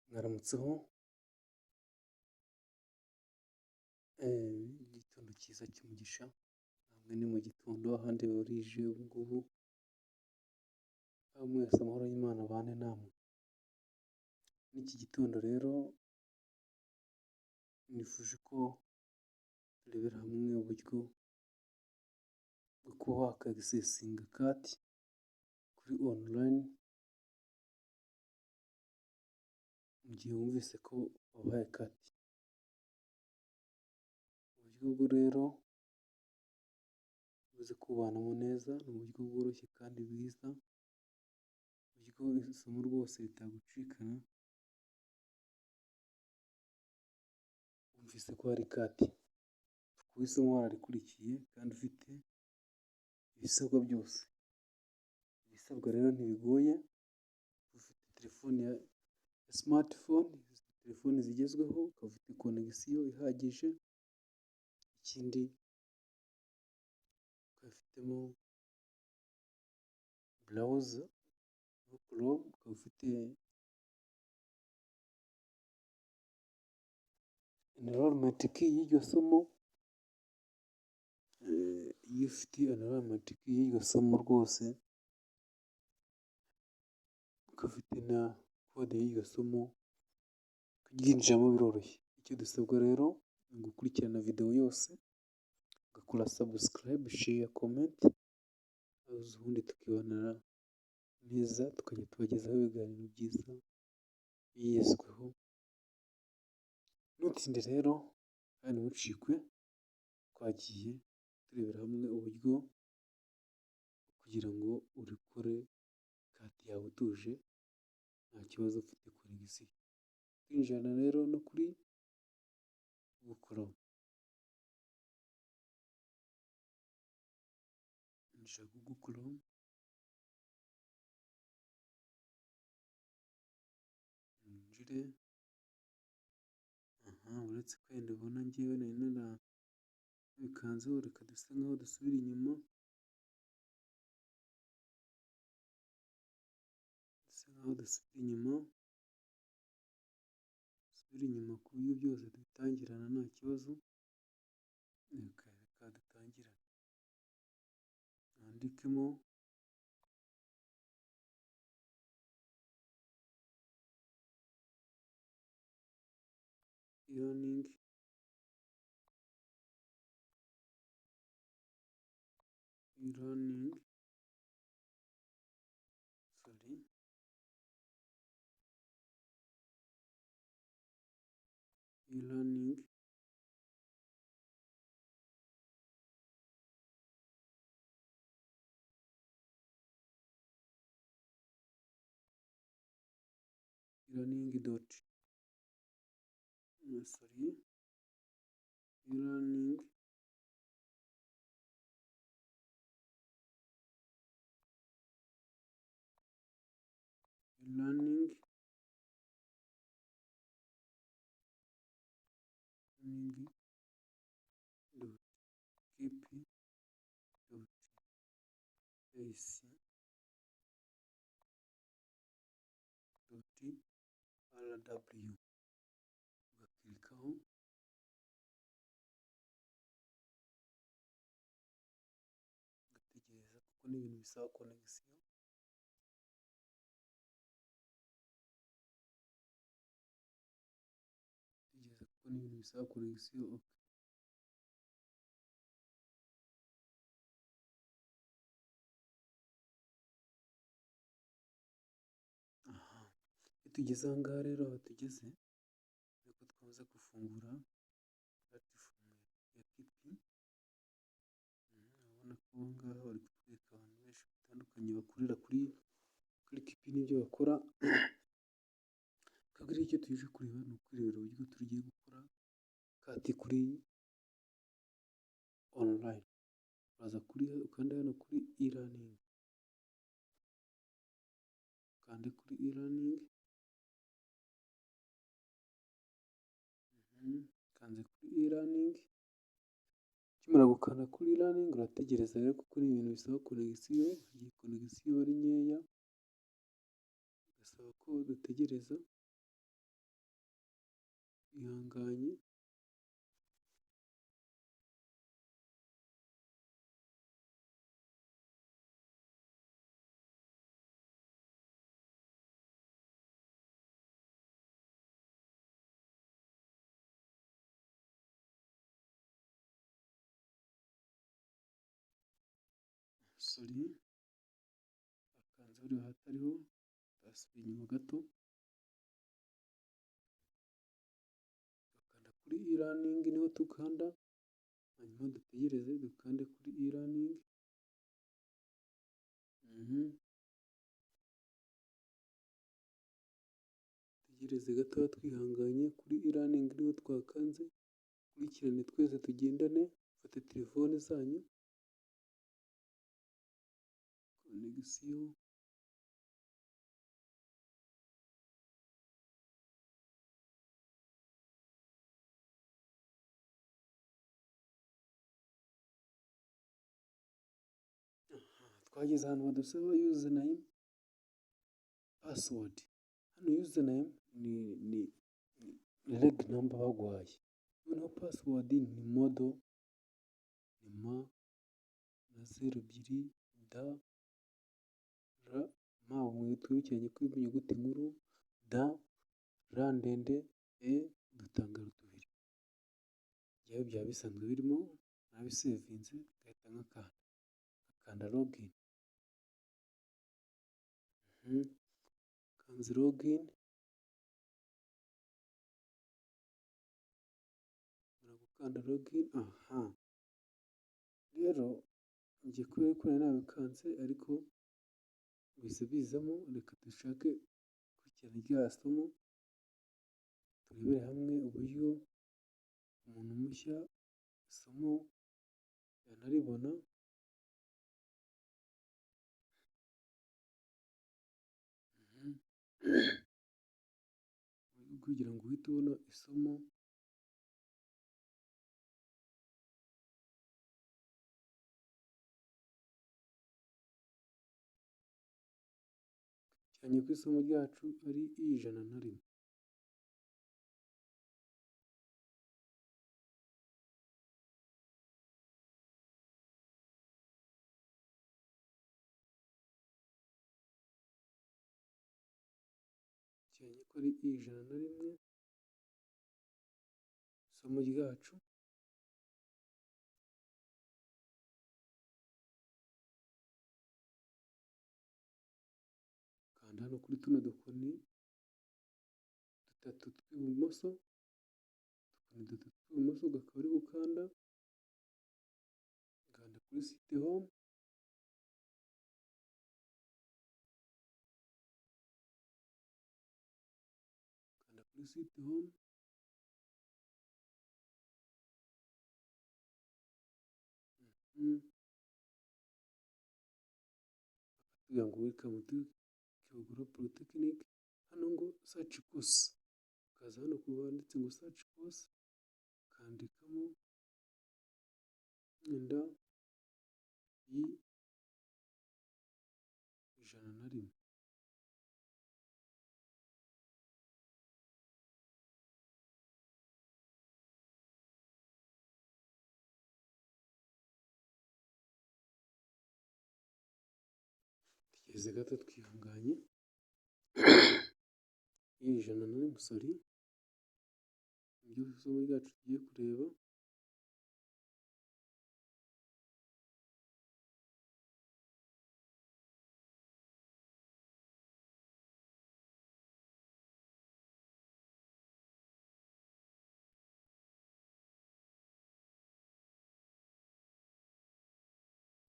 Mwaramutseho, igitondo cyiza cy'umugisha, hamwe ni mu gitondo ahandi burije ubu ngubu, mwese amahoro y'Imana abane namwe. Muri iki gitondo rero nifuje ko turebera hamwe uburyo bwo kuba wakagisesinga CAT kuri online, mu gihe wumvise ko wabaye CAT. Uburyo bwo rero buze kubanamo neza, ni uburyo bworoshye kandi bwiza, uburyo isomo rwose ritagucikana, wumvise ko hari CAT. Kuba isomo wararikurikiye kandi ufite ibisabwa byose. Ibisabwa rero ntibigoye, ufite telefone ya smartphone, telefoni zigezweho, ukaba ufite connexion ihagije, ikindi ukaba ufitemo browser, Chrome, ukaba ufite enrollment key y'iryo somo, iyo ufite enrollment key y'iryo somo rwose, ukaba ufite na code y'iryo somo, kuryinjiramo biroroshye. Icyo dusabwa rero ni ugukurikirana video yose, ugakora subscribe, share, comment, ubundi tukibanira neza, tukajya tubagezaho ibiganiro byiza bigezweho. Ntutinde rero kandi ntucikwe, twagiye turebera hamwe uburyo kugira ngo urikore CAT yawe utuje, nta kibazo, ufite connexion. Twinjirana rero no kuri Google Chrome. Injira Google Chrome, winjire, uretse ko wenda ubona njyewe nari narabikanzeho, reka duse nkaho dusubira inyuma, duse nkaho dusubira inyuma, dusubire inyuma ku buryo byose dubitangirana nta kibazo. Reka dutangirane, nandikemo e-learning, e-learning, sorry, e-learning e-learning dot, sorry, e-learning e-learning learning.kp.ac.rw, ugakirikaho, ugategereza kuko ni ibintu bisaba connexion, ugategereza kuko ni ibintu bisaba connexion. Aha, iyo tugeze aha ngaha rero, aho tugeze nuko twamaze gufungura platform ya KP, urabona ko aha ngaha bari kutwereka abantu benshi batandukanye bakorera kuri KP n'ibyo bakora. Twebwe rero icyo tuje kureba ni ukwirebera uburyo tugiye gukora CAT kuri online. Uraza kuri ukanda hano kuri e-learning, ukande kuri e-learning, ukanze kuri e-learning, ukimara gukanda kuri e-learning urategereza rero kuko ni ibintu bisaba connexion, igihe connexion ari nkeya bigasaba ko dutegereza. Twihanganye. Sorry, akanze buriya hatariho, twasubiye inyuma gato. Tugakanda kuri e-learning, niho tukanda, hanyuma dutegereze dukande kuri e-learning. Dutegereze gato twihanganye, kuri e-learning niho twakanze. Dukurikirane twese tugendane, mufate telefone zanyu. Connexion. Twageze ahantu badusaba username, password. Hano username ni reg number baguhaye, noneho password ni model, ni M na zeru ebyiri D R M. Twibukiranye ko inyuguti nkuru D R ndende E udutangaro tubiri. Njyewe byaba bisanzwe birimo, nabisevinze, ngahita ngakanda login. Kanze login, mara gukanda login. Aha rero njye kubera ko nari nabikanze ariko bihise bizamo. Reka dushake gukurikirana rya somo, turebere hamwe uburyo umuntu mushya isomo yanaribona. Kugira ngo uhite ubona isomo. Cyane ko isomo ryacu ari 101. Cyane ko ari 101 isomo ryacu. Kanda hano kuri tuno dukoni dutatu tw'ibumoso, udukoni dutatu tw'ibumoso ugakaba uri gukanda, ukanda kuri site home. Kanda kuri site home. Bakatubwira ngo welcome to Kibogora Polytechnic. Hano ngo search course, ukaza hano ku handitse ngo search course, ukandikamo wenda I101. Tegereze gato twihanganye. I101, sorry, niryo somo ryacu tugiye kureba.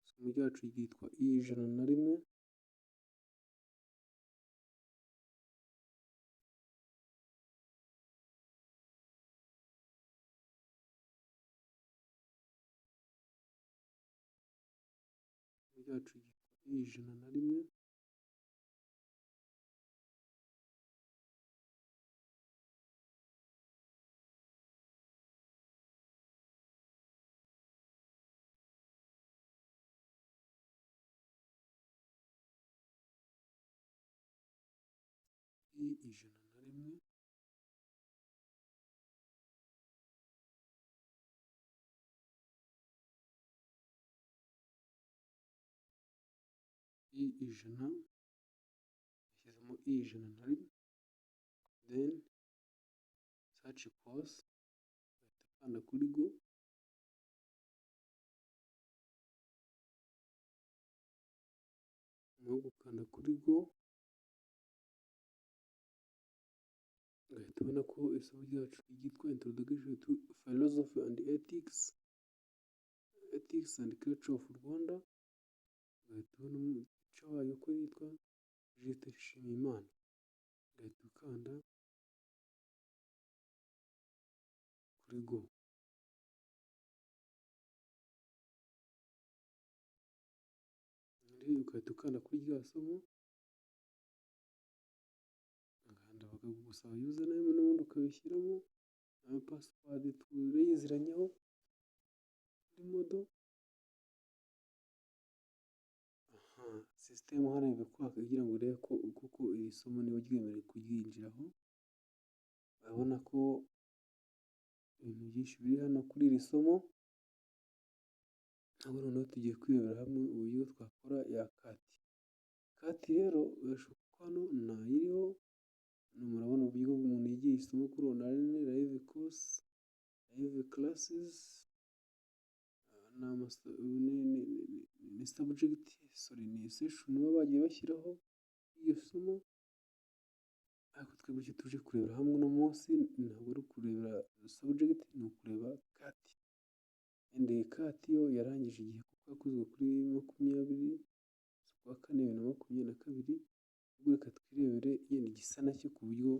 Isomo ryacu ryitwa I101. Isomo ryacu ryitwa I101. I101. I100, nashyizemo I101, then search course, ugahita ukanda kuri go. Nyuma yo gukanda kuri go, ugahita ubona ko isomo ryacu ryitwa Introduction to Philosophy and Ethics and Culture of Rwanda, ugahita ubona umuteacher wayo ko yitwa Justin Nshimiyimana, ugahita ukanda kuri go. Ugahita ukanda kuri rya somo, bakagusaba username n'ubundi ukabishyiramo, na password turayiziranyeho kuri Moodle. System hano ibikwaka kugira ngo urebe ko koko iri somo niba ryemerewe kuryinjiraho. Urabona ko ibintu byinshi biri hano kuri iri somo. Ahubwo noneho tugiye kwirebera hamwe uburyo twakora ya CAT. CAT rero birashoboka ko hano ntayiriho. Murabona uburyo umuntu yigira isomo kuri online, live course, live classes, ni subject, sorry, ni session baba bagiye bashyiraho iryo somo. Ariko twebwe icyo tuje kurebera hamwe uno munsi ntabwo ari ukurebera subject, ni ukureba CAT. Wenda iyi CAT yo yarangije igihe kuko yakozwe kuri 20 z'ukwa 4 2022. Ahubwo reka twirebere yenda igisa nacyo ku buryo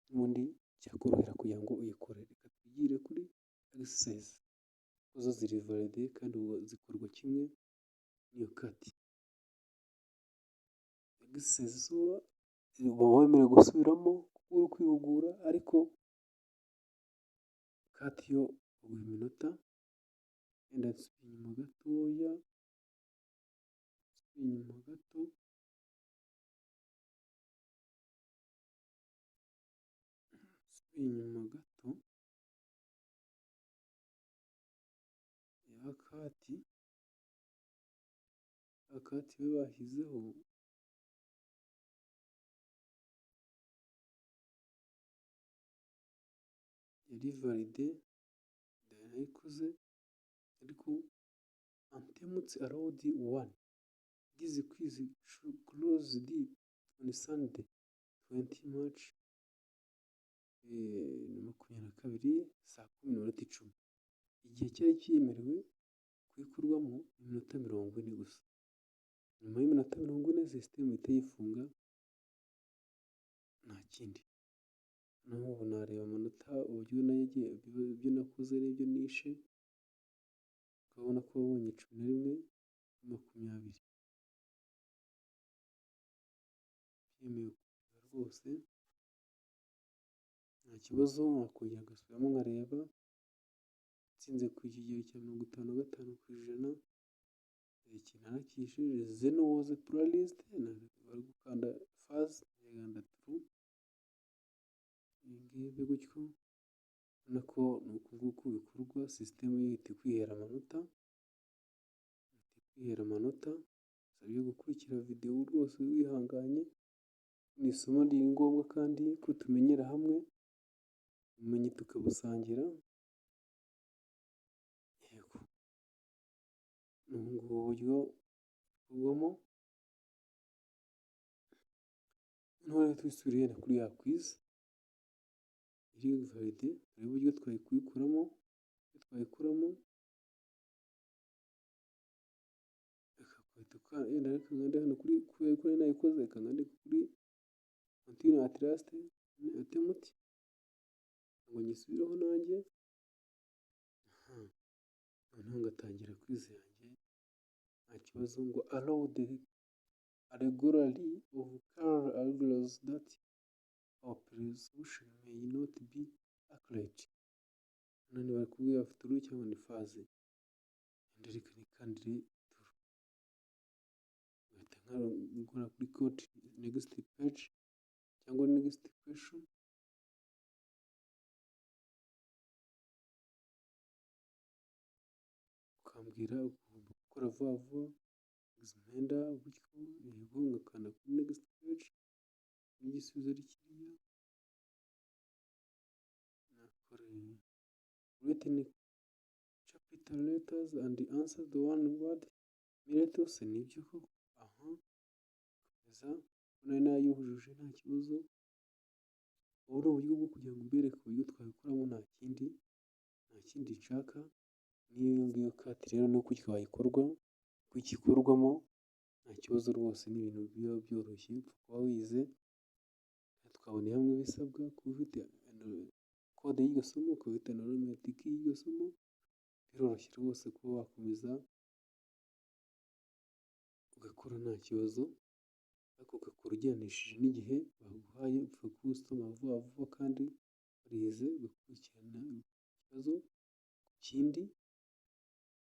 n'ubundi cyakorohera kugira ngo uyikore. Reka twigire kuri exercise, kuko zo ziri valid kandi zikorwa kimwe n'iyo CAT. Exercise zo uba wemerewe gusubiramo kuko uri kwihugura, ariko CAT yo baguha iminota. Wenda nsubiye inyuma gatoya, nsubiye inyuma gato, nsubiye inyuma gato, ya CAT yo bashyizeho yari valid, narayikoze, ariko attempts allowed one. This quiz closed on Sunday 20 March 2022 saa 10:10. Igihe cyari cyemerewe kuyikorwamo iminota 40 gusa. Nyuma y'iminota 40 system ihita yifunga, nta kindi. Noneho ubu nareba amanota uburyo nagiye, ibyo nakoze n'ibyo nishe, ukabona ko wabonye 11 kuri 20. Byemewe rwose, nta kibazo, nakongera ngasubiramo nkareba, nsinze ku kigero cya 55%, iki narakishe. Zeno was pluralist, bari gukanda false, nkanda true, ibi ngibi gutyo. Urabona ko ni uku nguku bikorwa, system ihita ikwihera amanota, ihita ikwihera amanota. Usabye gukurikira videwo rwose wihanganye, ni isomo riri ngombwa kandi ko tumenyera hamwe, ubumenyi tukabusangira. Yego, ni ubu buryo bikorwamo. Noneho twisubiriye kuri ya quiz iri valid, turebe uburyo twayikuramo, twayikuramo. Wenda reka nkande hano kuri, kubera ko nari nayikoze, reka nkande kuri continue at last attempt ngo nyisubireho nanjye, noneho ngatangira quiz yanjye nta kibazo. Ngo allowed allegory of Karl argues that our presumption may not be accurate. Hano bari kubwira true cyangwa ni false. Wenda reka nikandire true, ngahita nkora kuri code next page cyangwa next question. Ukambwira ugomba gukora vuba vuba. Examiner gutyo, yego, ngakanda kuri next page, n'igisubizo ari kiriya. Nakore written capital letters and answer the one word Miletus, nibyo koko. Aha komeza, nari nayujuje, nta kibazo. Ubu ni uburyo bwo kugira ngo mbereke uburyo twabikoramo, nta kindi nshaka. N'iyo ngiyo CAT rero ni uko wayikorwa, uko igikorwamo, nta kibazo rwose, ni ibintu biba byoroshye upfa kuba wize. Twaboneye hamwe ibisabwa: kuba ufite code y'iryo somo, ukaba ufite na enrollment key y'iryo somo, biroroshye rwose kuba wakomeza ugakora nta kibazo, ariko ugakora ujyanishije n'igihe baguhaye. Upfa kuba usoma vuba vuba kandi warize, ugakurikirana ikibazo ku kindi,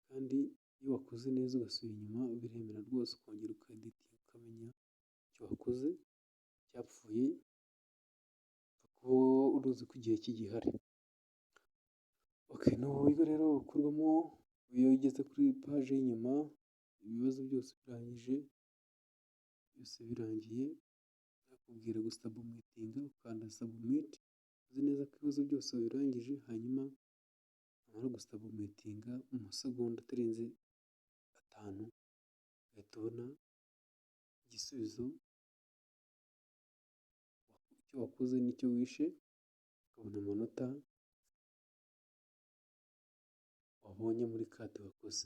kandi iyo wakoze neza ugasubira inyuma biremera rwose, ukongera ukeditinga, ukamenya icyo wakoze cyapfuye, kuba uruzi ko igihe kigihari. Ni ubu buryo rero bukorwamo. Iyo ugeze kuri paji y'inyuma, ibibazo byose birangije, byose birangiye, bakubwira gusubmittinga, ukanda submit, uzi neza ko ibibazo byose wabirangije. Hanyuma wamara gusubmittinga, mu masegonda atarenze 5 ugahita ubona igisubizo, icyo wakoze n'icyo wishe, ukabona amanota wabonye muri CAT wakoze.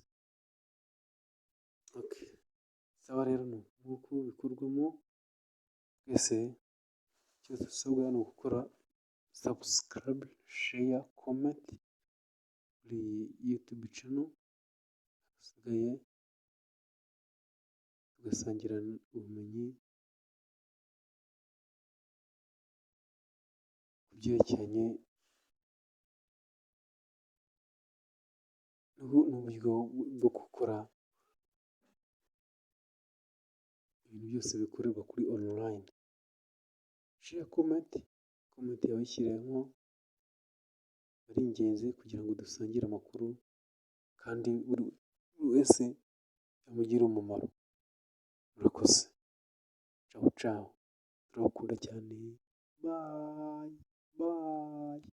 Sawa rero, ni uku nguku bikorwamo. Twese icyo dusabwa ni ugukora subscribe, share, comment kuri YouTube channel, hasigaye tugasangira ubumenyi ku byerekeranye n'uburyo bwo gukora ibintu byose bikorerwa kuri online. Share, comment, comment yawe uyishyiremo ari ingenzi kugira ngo dusangire amakuru kandi buri wese amugire umumaro. Murakoze, cawu cawu, turabakunda cyane, bye bye.